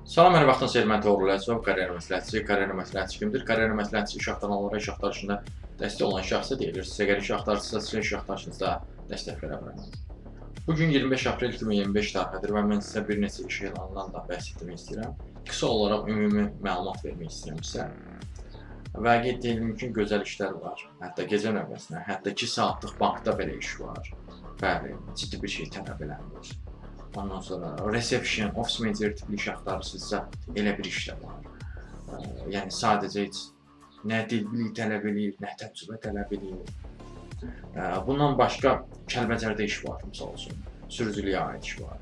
Salam, hər vaxtınız xeyir. Mən Toğrul Əlçov, karyera məsləhətçi. Karyera məsləhətçi kimdir? Karyera məsləhətçi iş axtaranlara iş axtarışında dəstək olan şəxsə deyilir. Siz əgər iş axtarırsınızsa, sizin iş axtarışınızda dəstək verə bilərəm. Bu gün 25 aprel 2025 tarixidir və mən sizə bir neçə iş elanından da bəhs etmək istəyirəm. Qısa olaraq ümumi məlumat vermək istəyirəm sizə. Və qeyd edim ki, gözəl işlər var. Hətta gecə növbəsinə, hətta 2 saatlıq bankda belə iş var. Bəli, ciddi bir şey tələb eləmir. Ondan sonra reception, office manager tipli iş axtarırsınızsa, elə bir iş də var. Yəni sadəcə heç nə dil biliyi tələb eləyir, nə təcrübə tələb eləyir. Bundan başqa Kəlbəcərdə iş var, misal üçün. Sürücülüyə aid iş var.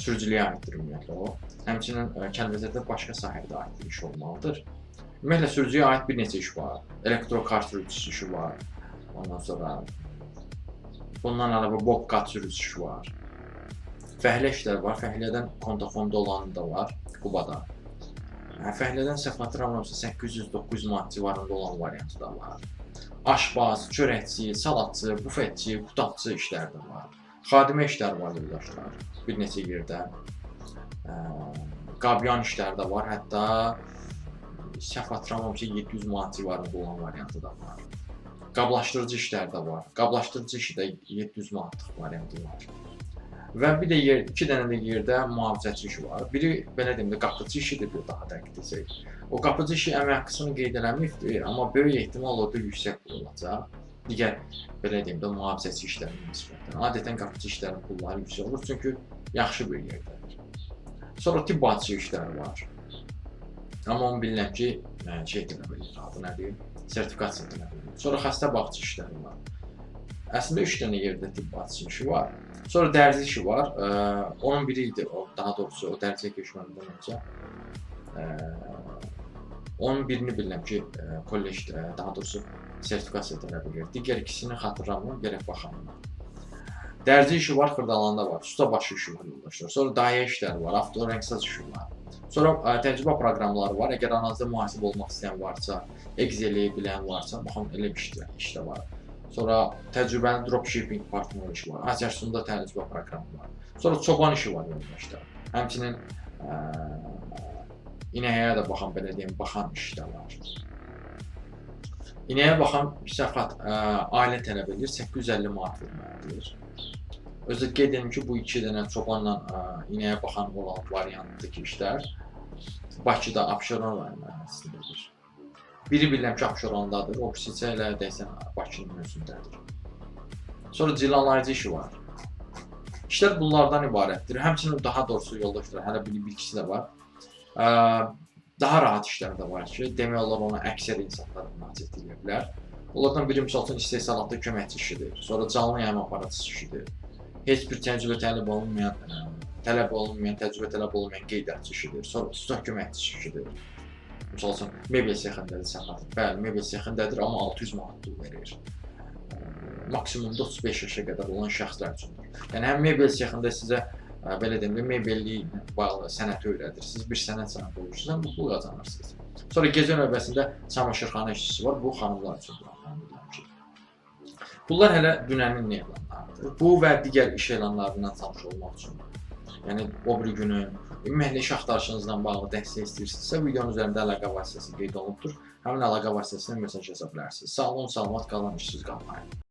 Sürücülüyə aiddir ümumiyyətlə o. Həmçinin Kəlbəcərdə başqa sahəyə də aid bir iş olmalıdır. Ümumiyyətlə sürücüyə aid bir neçə iş var. Elektrokar sürücüsü işi var. Ondan sonra bundan əlavə Bobcat sürücüsü işi var. Fəhlə işləri var. Fəhlədən kontafonda olanı da var Qubada. Hə, fəhlədən səhv xatırlamıramsa 800-900 manat civarında olan variantı da var. Aşpaz, çörəkçi, salatçı, bufetçi, qutabçı işləri də var. Xadimə işləri var yoldaşlar. Bir neçə yerdə. Qabyan işləri də var. Hətta səhv xatırlamıramsa 700 manat civarında olan variantı da var. Qablaşdırıcı işləri də var. Qablaşdırıcı işi də 700 manatlıq variantı var. Və bir də yer, iki dənə də yerdə mühafizəçi işi var. Biri belə deyim də qapıcı işidir, bir daha dəqiq desək. O qapıcı işi əmək haqqısını qeyd eləməyibdir, amma böyük ehtimal orada yüksək pul olacaq. Digər belə deyim də mühafizəçi işlərinə nisbətən. Adətən qapıcı işlərinin pulları yüksək olur, çünki yaxşı bir yerdədir. Sonra tibb bacısı işləri var. Amma onu bilirəm ki, şey tələb edir, adı nədir? Sertifikasiya tələb edir. Sonra xəstə bağçı işləri var. Əslində 3 dənə yerdə tibb bacısı işi var. Sonra dərzi işi var. Onun biri idi o, daha doğrusu o dərziyə keçmədən öncə. Onun birini bilirəm ki, kollecdə, daha doğrusu sertifikasiya tələb edir. Digər ikisini xatırlamıram, gərək baxam ona. Dərzi işi var, Xırdalanda var. Ustabaşı işi var yoldaşlar. Sonra dayə işləri var, avtorəngsaz işi var. Sonra təcrübə proqramları var. Əgər aranızda mühasib olmaq istəyən varsa, Excel-i bilən varsa, baxın elə bir iş də var. Sonra təcrübəli dropshipping partner işi var. Azərsun'da təcrübə proqramı var. Sonra çoban işi var yoldaşlar. Həmçinin inəyə də baxan, belə deyim, baxan iş də var. İnəyə baxan səhv ailə tələb edir, 850 manat verməlidir. Özü də qeyd edim ki, bu iki dənə çobanla inəyə baxan olan variantdakı işlər Bakıda Abşeron rayonu ərazisindədir. Biri bilirəm ki, Abşerondadır, o birisi isə elə deyəsən Bakının özündədir. Sonra cilalayıcı işi var. İşlər bunlardan ibarətdir. Həmçinin daha doğrusu yoldaşlar, hələ bir ikisi də var. Daha rahat işlər də var ki, demək olar ona əksər insanlar müraciət edə bilər. Onlardan biri misal üçün istehsalatda köməkçi işidir. Sonra canlı yayım aparatçısı işidir. Heç bir təcrübə tələb olunmayan, təcrübə tələb olunmayan qeydiyyatçı işidir. Sonra usta köməkçisi işidir. Misal üçün mebel sexindədir səhv. Bəli, mebel sexindədir, amma 600 manat pul verir. Maksimumda 35 yaşa qədər olan şəxslər üçündür. Yəni həm mebel sexində sizə belə deyim də mebelliklə bağlı sənəti öyrədir. Siz bir sənət sahibi olursunuz, həm bu pul qazanırsınız. Sonra gecə növbəsində çamaşırxana işçisi var. Bu xanımlar üçündür. Bilirəm ki. Bunlar hələ dünənin elanlarıdır. Bu və digər iş elanlarından tanış olmaq üçün, yəni o biri günü ümumiyyətlə iş axtarışınızla bağlı dəstək istəyirsinizsə, videonun üzərində əlaqə vasitəsi qeyd olunubdur. Həmin əlaqə vasitəsinə mesaj yaza bilərsiniz. Sağ olun, salamat qalın, işsiz qalmayın.